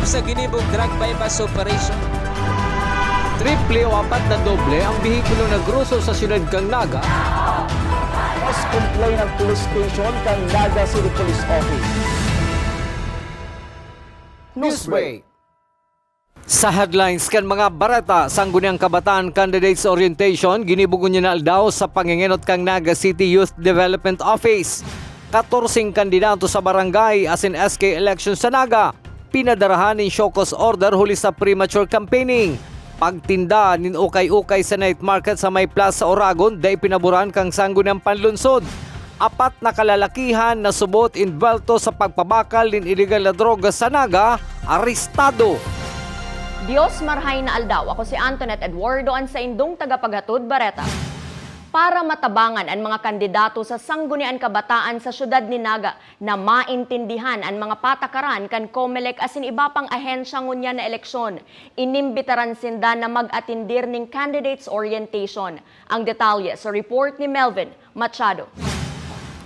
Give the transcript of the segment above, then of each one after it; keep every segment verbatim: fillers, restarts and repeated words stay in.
Sa ginibong drug buy-bust operation. Triple o apat na doble ang behikulo na groso sa siyudad kan Naga. Mas complain ang police station kan Naga City Police Office. Newsbreak. Sa headlines kan mga bareta, Sangguniang Kabataan Candidates Orientation ginibo ngunyan na aldaw sa pangengenot kan Naga City Youth Development Office. Katorseng kandidato sa barangay asin S K election sa Naga pinadarahan nin show cause order huli sa premature campaigning. Pagtinda nin ukay-ukay sa night market sa may Plaza Oragon dai pinaboran kan Sangguniang Panlunsod. Apat na kalalakihan na subot inbwelto sa pagpabakal nin iligal na droga sa Naga, arestado. Dios marhay na aldaw. Ako si Antoinette Eduardo, an saindong tagapaghatod bareta. Para matabangan an mga kandidato sa Sangguniang Kabataan sa siyudad ni Naga na maintindihan an mga patakaran kan Comelec asin iba pang ahensya ngunyan na eleksyon, inimbitaran sinda na mag-atendir nin candidates orientation. Ang detalye sa report ni Melvin Machado.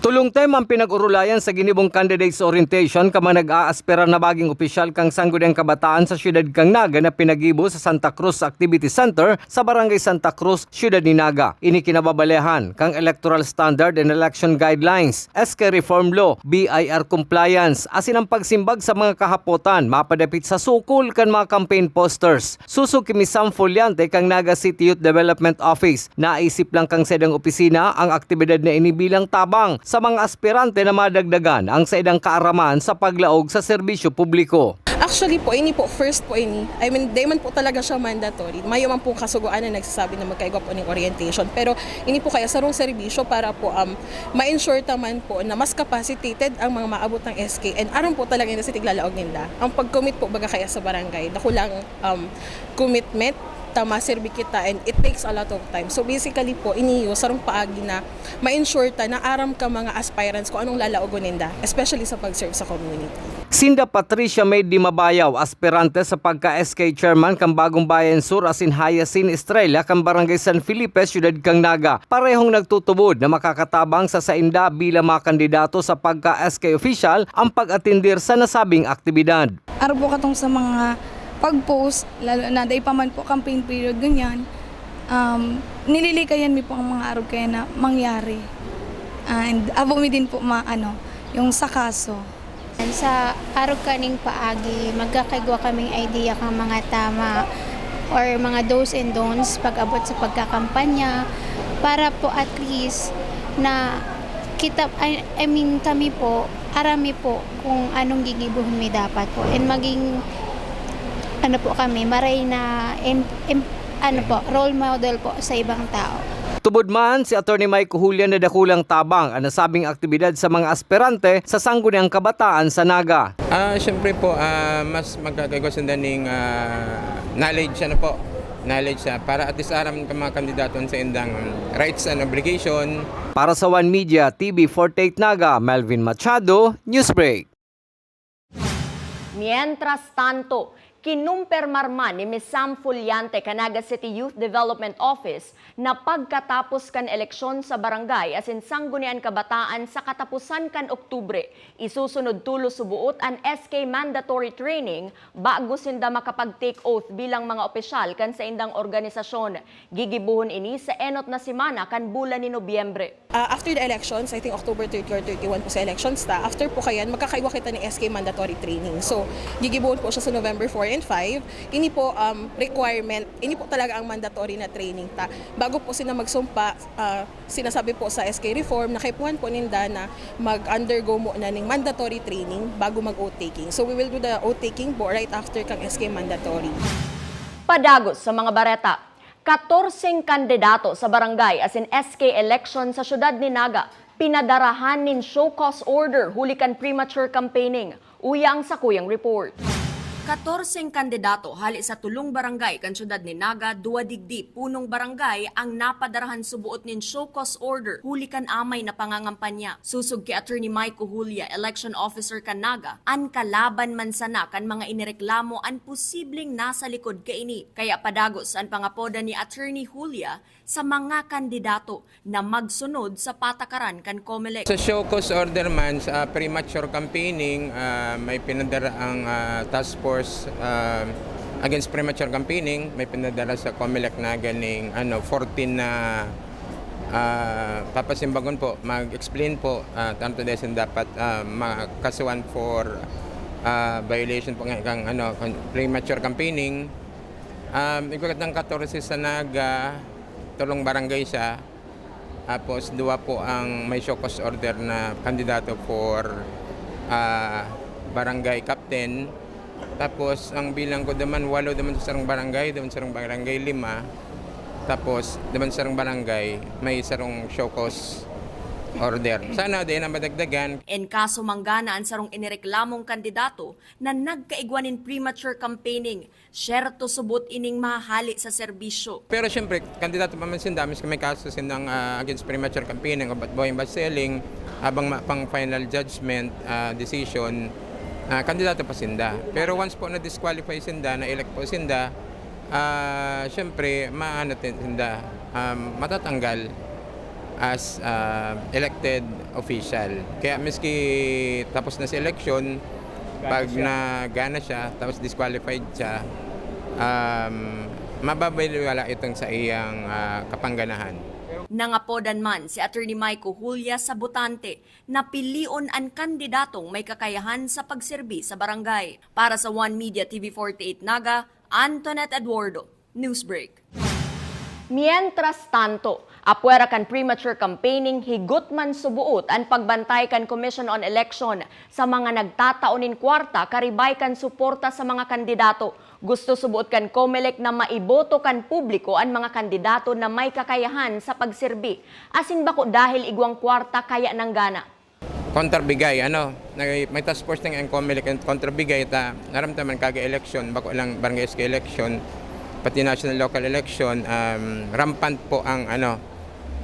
Tulong tema ang pinag-orulayan sa ginibong candidates orientation kan mga nag-aaspira na maging opisyal kan Sangguniang Kabataan sa siyudad kan Naga na pinagibo sa Santa Cruz Activity Center sa Barangay Santa Cruz, Siyudad ni Naga. Ini kinababalehan kan Electoral Standard and Election Guidelines, S K Reform Law, B I R compliance, asin ang pagsimbag sa mga kahapotan mapadapit sa sukol kan mga campaign posters. Susog ki Miss Sam Foliante kan Naga City Youth Development Office, naisip lang kan saindang opisina ang aktibidad na ini bilang tabang sa mga aspirante na madagdagan ang saindang kaaraman sa paglaog sa serbisyo publiko. Actually po, ini po, first po ini. I mean, di man po talaga siya mandatory. Mayo man pong kasugoan na nagsasabi na magkaigwa po ning orientation. Pero ini po kaya sarong serbisyo para po, um, ma-ensure ta man po na mas capacitated ang mga maabot ng S K. And aram po talaga na sa tiglalaog ninda. Ang pag-commit po, baga kaya sa barangay, dakulang, um, commitment ta maserbi kita, and it takes a lot of time. So basically po, iniyo sarong paagi na ma-ensure ta na aram ka mga aspirants kung anong lalaogon ninda, especially sa pag-serve sa community. Sinda Patricia May Dimabayaw, aspirante sa pagka-S K chairman kan Bagong Bayan Sur, asin Hyacinth Estrella kan Barangay San Felipe, Siyudad kan Naga, parehong nagtutubod na makakatabang sa sainda bilang mga kandidato sa pagka-S K official ang pag-atendir sa nasabing aktibidad. Arog po katong sa mga pag-post, lalo na dai pa man po campaign period, ganyan, um, nililikayan mi po ang mga arog kaya na mangyari. And abo mi din po ma-, ano, yung sa kaso. Sa arog kaning paagi, magkakaigwa kaming idea kan mga tama or mga do's and don'ts pag-abot sa pagkakampanya para po at least na kita, I, I mean, kami po, aram mi po kung anong gigibohon mi dapat po and maging, ano po kami, maray na em, em, ano po, role model po sa ibang tao. Tubod man, si Attorney Mike Julian na dakulang tabang ang nasabing aktibidad sa mga aspirante sa Sangguniang Kabataan sa Naga. Ah, syempre po, ah, mas magkakaigwa sinda ning, ah, knowledge, ano po, knowledge siya para at least aram ka mga kandidato sa indang rights and obligation. Para sa One Media, T V forty-eight Naga, Melvin Machado, Newsbreak. Mientras tanto, kinumpirmar man ni Miss Sam Fullante kan Naga City Youth Development Office na pagkatapos kan eleksyon sa barangay asin Sangguniang Kabataan sa kataposan kan Oktubre, isusunod tulos suboot an S K mandatory training bago sinda makapag-take oath bilang mga opisyal kan saindang organisasyon. Gigibohon ini sa enot na semana kan bulan ni Nobyembre. Ah, after the elections, I think October thirty or thirty-one po sa elections ta. After po kayan, magkakaiwa kita ni S K mandatory training. So, gigibohon po siya sa November four and five. Ini po, um, requirement, ini po talaga ang mandatory na training ta. Bago po sila magsumpa, ah, sinasabi po sa S K Reform na kaipuhan po ninda na mag-undergo mo na ning mandatory training bago mag-oath taking. So, we will do the oath taking po right after kang S K mandatory. Padagos sa mga bareta. Katorseng kandidato sa barangay asin S K election sa siyudad ni Naga pinadarahan nin show cause order huli kan premature campaigning. Uya ang sakuyang report. Katorseng kandidato hali sa tulong barangay kan siyudad ni Naga, duwa digdi punong barangay ang napadarahan suboot nin show cause order huli kan amay na pangangampanya. Susog ki Attorney Mike Ohulia, election officer kan Naga, an kalaban man sana kan mga inireklamo an posibleng nasa likod kaini. Kaya padagos an pangapoda ni Attorney Julia sa mga kandidato na magsunod sa patakaran kan Comelec. Sa show cause order man, sa premature campaigning, ah, may pinadara ang, ah, task course, ah, against premature campaigning, may pinadala sa Comelec na ganing, ano, fourteen na, ah, papasimbagon po, mag-explain po, ah, tanto dahil dapat, ah, makasuhan for, ah, violation po nga kang, ano, kan premature campaigning. Um, igwa katong katorse sa Naga, tolong barangay siya. Tapos, duwa po ang may show cause order na kandidato for, ah, barangay captain. Tapos, ang bilang ko naman, walo naman sa sarong barangay, doon sarong barangay, lima. Tapos, naman sarong barangay, may sarong show cause order. Sana, di na madagdagan. En kaso manggana an sarong inireklamong kandidato na nagkaigwa nin premature campaigning, syerto subot ining mahahali sa serbisyo. Pero siyempre, kandidato pa man sinda, miski may kaso sindang, ah, against premature campaigning o bat-, boyang bad selling, habang ma-, pang final judgment, ah, decision, ah, kandidato pa sinda. Pero once po na-disqualify sinda, na-elect po sinda, ah, siyempre, maano tin-, sinda, um, matatanggal as, ah, elected official. Kaya miski tapos na si eleksyon, pag nagana siya, tapos disqualified siya, um, mababaliwala itong sa iyang, ah, kapangganahan. Nangapodan man si Attorney Mike Ojulia sa botante na pilion an kandidatong may kakayahan sa pagserbi sa barangay. Para sa One Media T V forty-eight Naga, Antoinette Eduardo, Newsbreak. Mientras tanto, apwera kan premature campaigning, higot man subuot an pagbantay kan Commission on Election sa mga nagtatao nin kwarta karibay kan suporta sa mga kandidato. Gusto subuot kan Comelec na maiboto kan publiko an mga kandidato na may kakayahan sa pagserbi, asin bako dahil igwang kwarta kaya nanggana. Kontra bigay, ano, nag-, may task force na ang Comelec kontra bigay, ta naramdaman kada eleksyon, bako lang barangay S K election, pati national local election, um, rampant po ang, ano,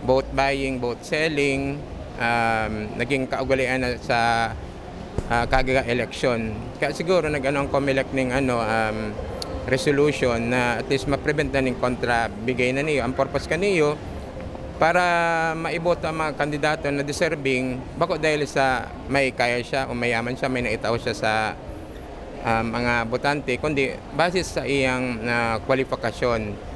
vote buying, vote selling, um, naging kaugalian na sa, ah, kada eleksyon. Kaya siguro nag-ano ang Comelec ning, ano, um, resolution na at least ma-prevent na ning kontra bigay na niyo. Ang purpose kaniyo, para maiboto ang mga kandidato na deserving, bako dahil sa may kaya siya o mayaman siya, may naitao siya sa, ah, mga botante, kundi base sa iyang, ah, kwalifikasyon.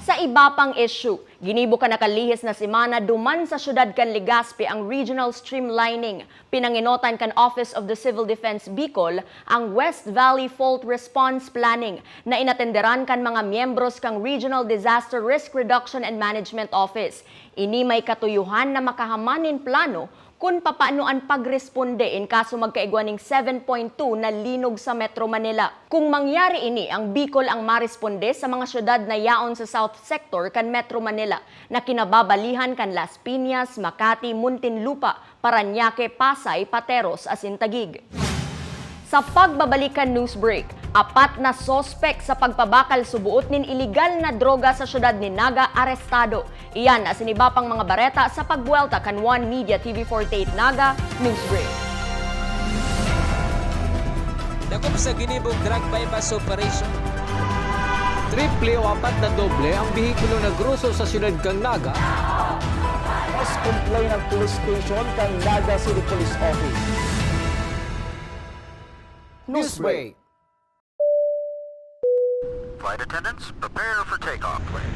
Sa iba pang issue, ginibo kan nakalihis na semana duman sa siyudad kan Legazpi ang regional streamlining. Pinangenotan kan Office of the Civil Defense Bicol ang West Valley Fault Response Planning na inatenderan kan mga miyembros kan Regional Disaster Risk Reduction and Management Office. Ini may katuyohan na makahaman nin plano kun papano an pagresponde in kaso magkaigwa nin seven point two na linog sa Metro Manila. Kung mangyari ini, ang Bicol ang maresponde sa mga syudad na yaon sa South Sector kan Metro Manila na kinababalihan kan Las Piñas, Makati, Muntinlupa, Parañaque, Pasay, Pateros asin Taguig. Sa pagbabalik kan Newsbreak, apat na suspek sa pagpabakal subuot nin iligal na droga sa siyudad nin Naga arestado. Iyan asin iba pang mga bareta sa pagbuwelta kan One Media T V forty-eight Naga Newsbreak. Dakop sa ginibong drug buy-bust operation. Triple o apat na doble ang behikulo na groso sa siyudad kan Naga. Mas complain ang police station kan Naga City Police Office. Newsbreak. Flight attendants, prepare for takeoff, please.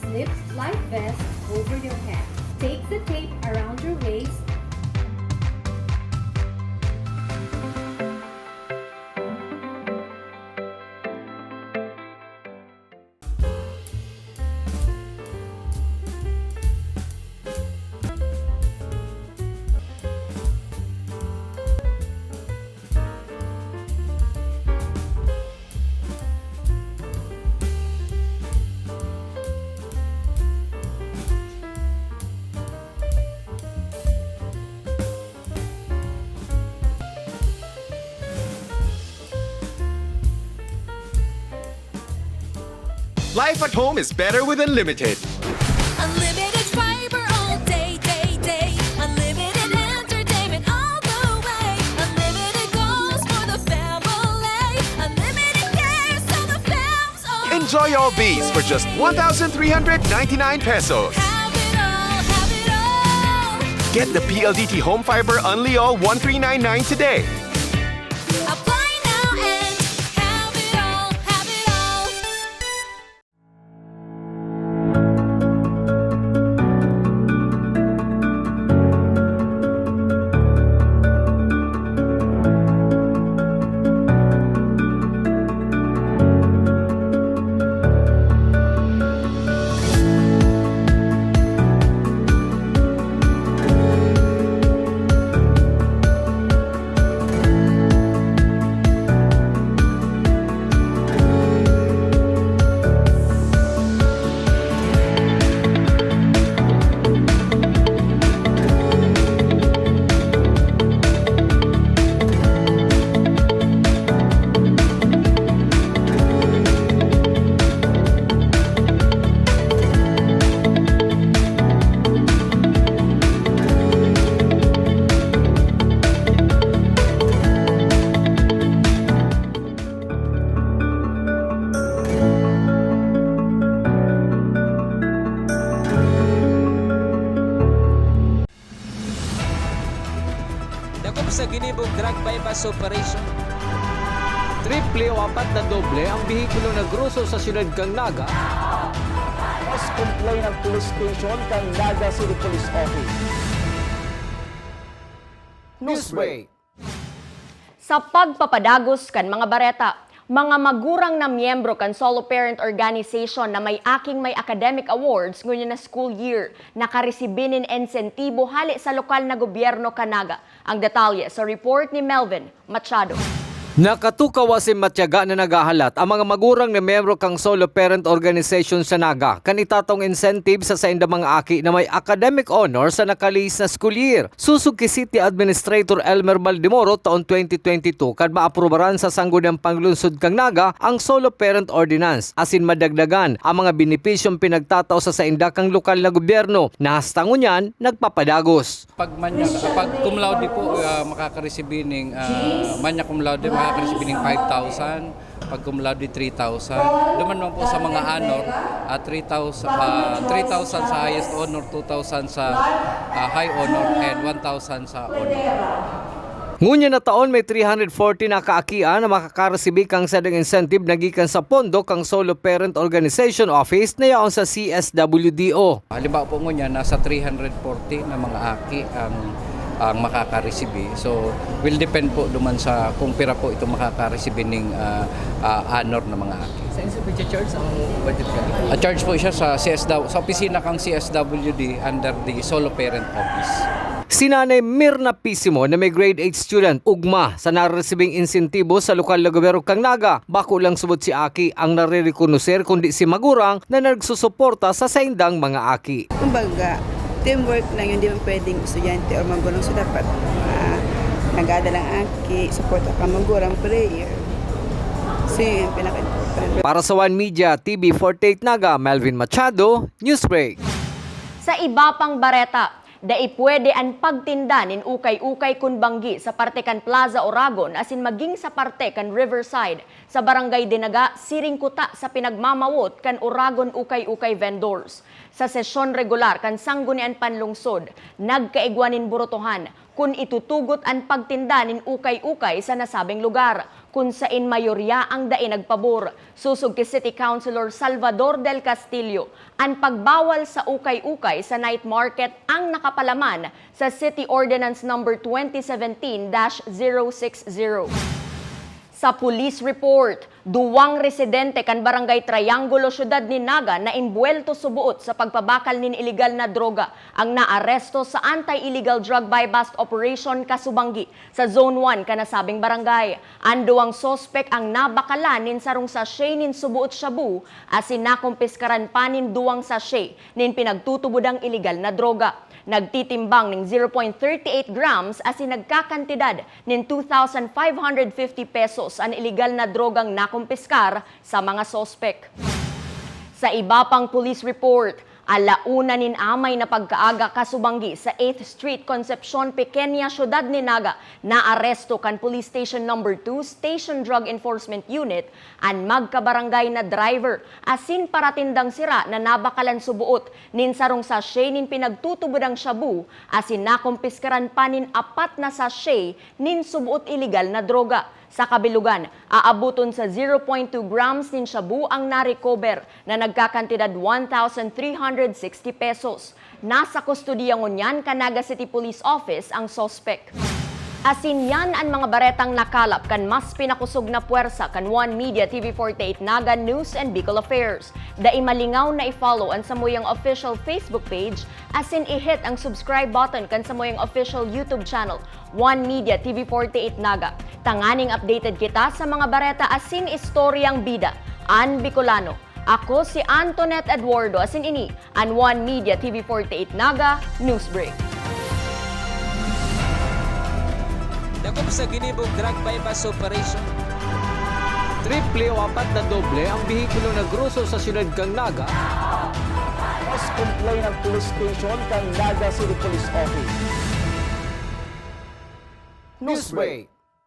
Slip life vest over your head. Take the tape around your waist. Life at home is better with Unlimited. Unlimited fiber all day, day, day. Unlimited entertainment all the way. Unlimited goals for the family. Enjoy all these for just one thousand three hundred ninety-nine pesos. Have it all, have it all. Get the P L D T Home Fiber Unli All one three nine nine today. Apply now and have it all, have it all. Dakop sa ginibong drug buy-bust operation. Triple o apat na doble ang behikulo nagruso sa siyudad kan Naga. Mas complain ang police station kan Naga City Police Office. Newsbreak. Sa pagpapadagos kan mga bareta, mga magurang na miyembro kan Solo Parent Organization na may aking may academic awards ngunyan na school year nakaresibi nin insentibo hale sa lokal na gobyerno kan Naga. Ang detalye sa report ni Melvin Machado. Nakatukaw asin matyaga na naghahalat ang mga magurang na miyembro kan Solo Parent Organization sa Naga kan itatong incentive sa saindang mga aki na may academic honor sa nakalihis na school year. Susog ki City Administrator Elmer Baldemoro, taon twenty twenty-two, kan maaprubaran sa Sangguniang Panglungsod kan Naga ang Solo Parent Ordinance, asin madagdagan ang mga benepisyong pinagtatao sa sainda kan lokal na gobyerno, na hasta ngunyan nagpapadagos. Pag manya, pag cum laude po, ah, makakareceive ning, ah, magna cum laude, makakareceive ning five thousand. Pag cum laude, three thousand. Duman naman po sa mga honor, ah, three thousand, ah, three thousand sa highest honor, two thousand sa, ah, high honor, and one thousand sa honor. Ngunyan na taon, may three hundred forty na kaakian na makakaresibi kan saindang incentive na gikan sa pondo kan Solo Parent Organization Office na yaon sa C S W D O. Halimbawa po ngunyan, nasa three hundred forty na mga aki ang, ang makakaresibi. So, will depend po duman sa kung pira po itong makakaresibi ning, ah, ah, honor na mga aki. Saan sa charge ang budget ka? Ah, charge po siya sa C S W, sa opisina kang C S W D under the Solo Parent Office. Si Nanay Mirna Pisimo na may grade eight student, ugma sa naresibing insentibo sa lokal na gobyerno kan Naga, bako lang subot si aki ang narerekonoser kundi si magurang na nagsusuporta sa saindang mga aki. Kumbaga, teamwork lang yun. Di man pwedeng estudyante or magulang. So, dapat, ah, nag-aadal ang aki, support ang magurang, prayer. So, yun yung pinaka-important. Para sa One Media, T V forty-eight Naga, Melvin Machado, Newsbreak. Sa iba pang bareta, dai pwede an pagtinda nin ukay-ukay kun banggi sa parte kan Plaza Oragon asin maging sa parte kan Riverside, sa Barangay Dinaga, siring kuta sa pinagmamawot kan Oragon ukay-ukay vendors. Sa sesyon regular kan Sangguniang Panlungsod, nagkaigwa nin burutohan kun itutugot an pagtinda nin ukay-ukay sa nasabing lugar, kun sain mayorya ang dai nagpabor. Sosog ki City Councilor Salvador Del Castillo, an pagbawal sa ukay-ukay sa night market ang nakapalaman sa City Ordinance Number twenty seventeen dash zero six zero. Sa police report, duwang residente kan Barangay Triangulo, Syudad nin Naga, na imbuwelto suboot sa pagpabakal nin iligal na droga ang naaresto sa Anti-Illegal Drug Buy-Bust Operation Kasubanggi sa Zone one kan nasabing barangay. An duwang suspek ang nabakalan nin sarong sachet nin suboot shabu asin nakumpiskaran pa nin duwang sachet nin pinagtutubodang iligal na droga. Nagtitimbang nin zero point thirty eight grams asin nagkakantidad nin two thousand five hundred fifty pesos an iligal na drogang nakumpiskar sa mga suspek. Sa iba pang police report, Ala una nin amay na pagkaaga kasubanggi sa eighth Street, Concepcion, Pequeña Syudad nin Naga, naaresto kan Police Station Number two Station Drug Enforcement Unit an magkabarangay na driver asin paratindang sira na nabakalan suboot nin sarong sachet nin pinagtutubodang shabu asin nakompiskaran pa nin apat na sachet nin suboot iligal na droga. Sa kabilugan, aaboton sa zero point two grams nin shabu ang na-recover na nagkakantidad one thousand three hundred sixty pesos. Nasa kustodiya ngunyan kan Naga City Police Office ang suspek. Asin yan an mga baretang nakalap kan mas pinakosog na pwersa kan One Media T V forty-eight Naga News and Bicol Affairs. Dai malingaw na i-follow an samuyang official Facebook page asin i-hit ang subscribe button kan samuyang official YouTube channel, One Media T V forty-eight Naga. Tanganing updated kita sa mga bareta asin istoryang bida an Bicolano. Ako si Antoinette Eduardo asin ini an One Media T V forty-eight Naga News Break. Dakop sa ginibong drug buy-bust operation. Triple o apat na doble ang behikulo na groso sa siyudad kan Naga. Mas complain ang police station kan Naga City Police Office. Newsbreak.